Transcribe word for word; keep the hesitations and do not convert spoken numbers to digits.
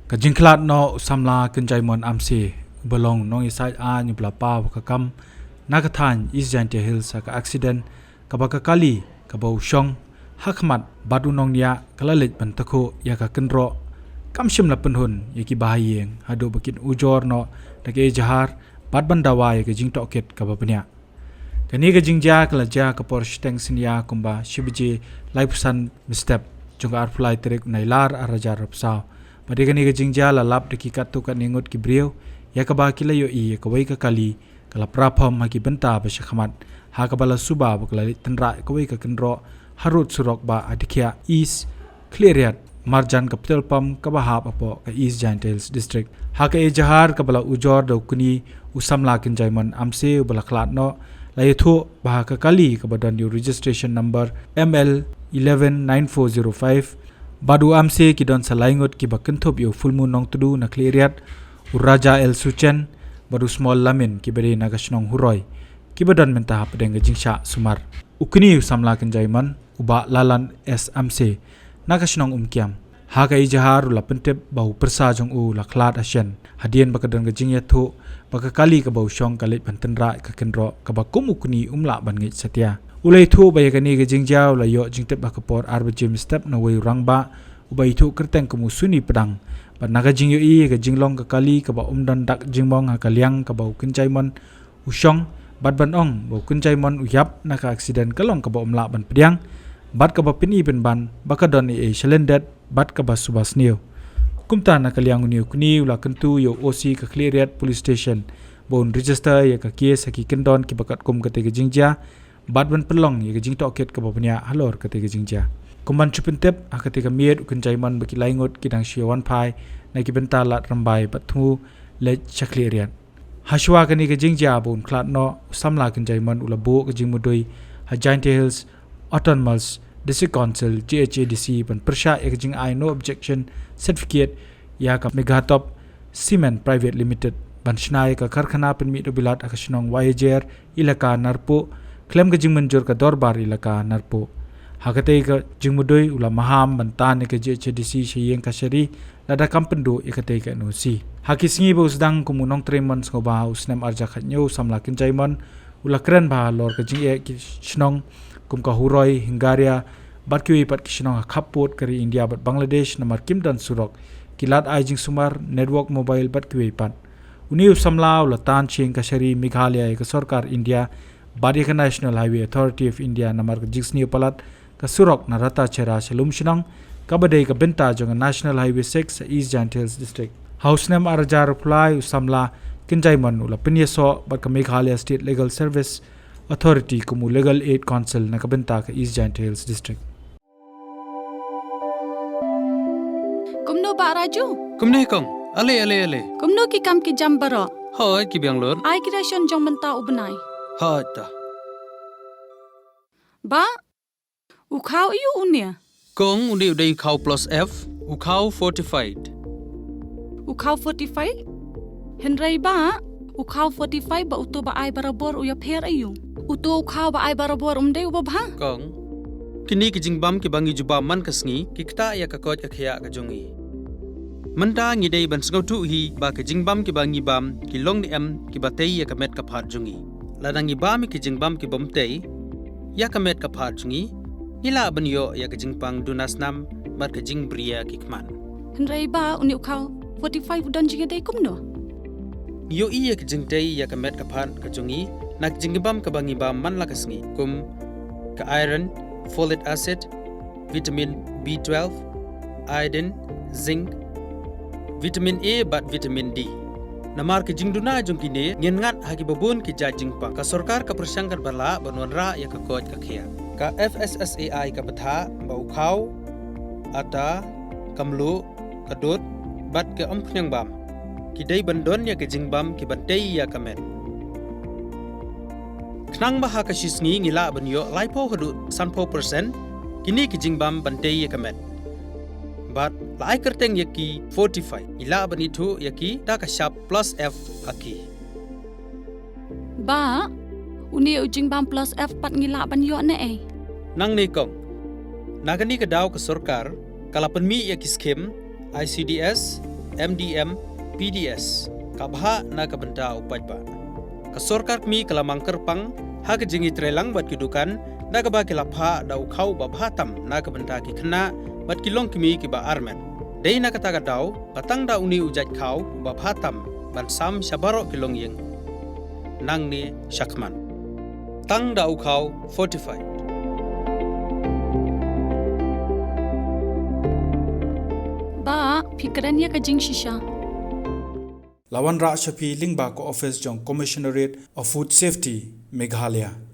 Ka jingkhlad noh u samla Kynjaimon Amse, uba long nongïasaid aiñ uba la paw ha ka kam na ka thaiñ East Jaintia Hills ha ka aksiden kaba ka kali kaba u shong ha khmat bad u nongñiah ka la leit ban takhuh ïa ka kynroh, kam shym la pynhun ïa ki bahaïing haduh ba kin ujor noh da ka ejahar bad ban dawa ïa ka jingtohkit kaba bniah. Kane ka jingjia ka la jia ka por shiteng synñia kumba shi baje laiphew san mynstep jong ka arphew lai tarik u Nailar arhajar arphew saw. Bad ïa kane ka jingjia la lap da ki katto katne ngut ki briew, ïa kaba ki la ïohi ïa kawei ka kali ka la praphom ha ki bynta ba sha khmat, ha kaba la suba ba ka la leit tynrah ïa kawei ka kynroh harud surok ba ha Dkhiah East, Khliehriat, marjan ka petrol pump kaba hap hapoh ka East Jaintia Hills District. Ha ka ejahar kaba la ujor da u kni u samla Kynjaimon Amse uba la khlad noh, la ïathuh ba ha ka kali kaba don ïa u registration number M L eleven nine four zero five bad u Amse ki don sa lai ngut kiba kynthup ïa u Fullmoon Nongtdu na Khliehriat, u Raja L Suchen bad u Small Lamin kiba dei na ka shnong Huroi, kiba don mynta hapdeng ka jingshah sumar. U kni u samla Kynjaimon, u Bah Lalan S Amse, na ka shnong Umkiam, ha ka ejahar u la pyntip ba u pyrsa jong u u la khlad ha shen, hadien ba ka don ka jingïathuh ba ka kali kaba u shong ka leit ban tynrah ïa ka kynroh kaba kum u kni um lah ban ngeit satia. U la ïathuh ba ïa kane ka jingjia u la ïoh jingtip ha ka por ar baje mynstep na uwei u rangbah uba ithuh kyrteng kum u Suni Pdang. Bad na ka jingïohi ïa ka jinglong ka kali kaba um don dak jingmong ha ka liang kaba u Kynjaimon u shong, bad ban ong ba u Kynjaimon u ïap na ka aksiden ka long kaba um lah ban pdiang, bad kaba pyni pynban ba ka don ei ei shalyndet bad kaba suba sniew. Kumta na ka liang une u kni u la kyntu ïa u O C ka Khliehriat Police Station ba un register ïa ka case ha ki kyndon kiba katkum katei ka jingjia, bad ban pynlong ïa ka jingtohkit kaba bniah halor katei ka jingjia. Kum ban shu pyntip, ha katei ka miet u Kynjaimon bad ki lai ngut ki dang shu ïa wan phai na ki bynta lad rymbai bad thmu leit sha Khliehriat. Hashwa kane ka jingjia ba un khlad noh, u samla Kynjaimon u la buh ka jingmudui ha Jaintia Hills Autonomous District Council, J H A D C, ban pyrshah ïa ka jingai no objection certificate ïa ka Meghatop Cement Private Limited ban shna ïa ka karkhana pynmih dewbilat ha ka shnong Wahiajer, Elaka Narpuh, khlem ka jingmynjur ka Dorbar Elaka Narpuh. Ha katei ka jingmudui u la maham ban tan ïa ka J H A D C sha ïing kashari lada kam pynduh ïa katei ka N O C. Ha ki sngi ba u sdang kum u nongtrei mon sngewbha ha u snem arhajar khathynñiew, u samla Kynjaimon u la kren bha halor ka jingeh ki shnong kum ka Huroi, Hingaria bad kiwei pat ki shnong ha khappud ka ri India bad Bangladesh namar kim don surok, ki lad ai jingsumar, network mobile bad kiwei pat. Une u samla u la tan sha ïing kashari Meghalaya ïa ka sorkar India bad ïa ka National Highway Authority of India namar ka jingsniew palat ka surok na Ratacherra sha Lumshnong, kaba dei ka bynta jong ka National Highway six ha East Jaintia Hills District. Ha u snem arhajar arphew lai u samla Kynjaimon u la pynïasoh bad ka Meghalaya State Legal Service Authority kum u Legal Aid Counsel na ka bynta ka East Jaintia Hills District. Kumno Bah Raju? Kumne kong. Ale, ale, ale. Kumno ki kam ki jam baroh? Hoi, ki biang lut. Ai ki ration jong mynta u bnai. Hoi ta. Bah, u khaw aiu une? Kong, une u dei u khaw plus F, u khaw fortified. U khaw fortified? Hynrei Bah, u khaw fortified bad uto ba ai barabor u ïapher aiu? Uto u khaw ba ai barabor um dei uba bha? Kong, kine ki jingbam kiba ngi ju bam man ka sngi ki ktah ïa ka koit ka khiah ka jong ngi. Mynta ngi dei ban sngewthuh hi ba ki jingbam kiba ngi bam ki long ne em kiba tei ïa ka met ka phad jong ngi. Lada ngi bam ïa ki jingbam kibym tei ïa ka met ka phad jong ngi, ngi lah ban ïoh ïa ka jingpang duna snam bad ka jingbriew ki khmat. Hynrei Bah, une u khaw fortified u don jingïadei kumno? Ngi ïohi ïa ka jingtei ïa ka met ka phad ka jong ngi na ka jingbam kaba ngi bam man la ka sngi, kum ka iron, folic acid, vitamin B twelve, iodine, zinc, vitamin A bad vitamin D. Namar ka jingduna jong kine, ngin ngat ha kiba bun ki jait jingpang. Ka sorkar ka pyrshang katba lah ban wanrah ïa ka koit ka khiah. Ka F S S A I ka bthah ba u khaw, ata, ka mluh, ka dud bad ka umphniang bam ki dei ban don ïa ka jingbam kiban tei ïa ka met. Khnang ba ha ka shi sngi ngi lah ban ïoh laiphew haduh sanphew percent kine ki jingbam ban tei ïa ka met. Bad la ai kyrteng ïa ki fortified, ngi lah ban ithuh ïa ki da ka shap plus F ha ki. Bah, une u jingbam plus F pat ngi lah ban ïoh ne ei? Nangne kong. Na kane ka daw ka sorkar ka la pynmih ïa ki skim I C D S, M D M, P D S, ka bhah na ka bynta u paidbah. Ka sorkar kmie ka la mang kyrpang ha ka jingïatreilang bad ki dukan da kaba ki la phah da u khaw uba bha tam na ka bynta ki khynnah bad ki longkmie kiba armet. Dei na kata ka daw ba tang da une u jait khaw uba bha tam ban sam sha baroh ki longïing. Nangne shakhmat, tang da u khaw fortified. Ba phi kren ïa ka jingshisha. La wanrah sha phi lyngba ka office jong Commissionerate of Food Safety, Meghalaya.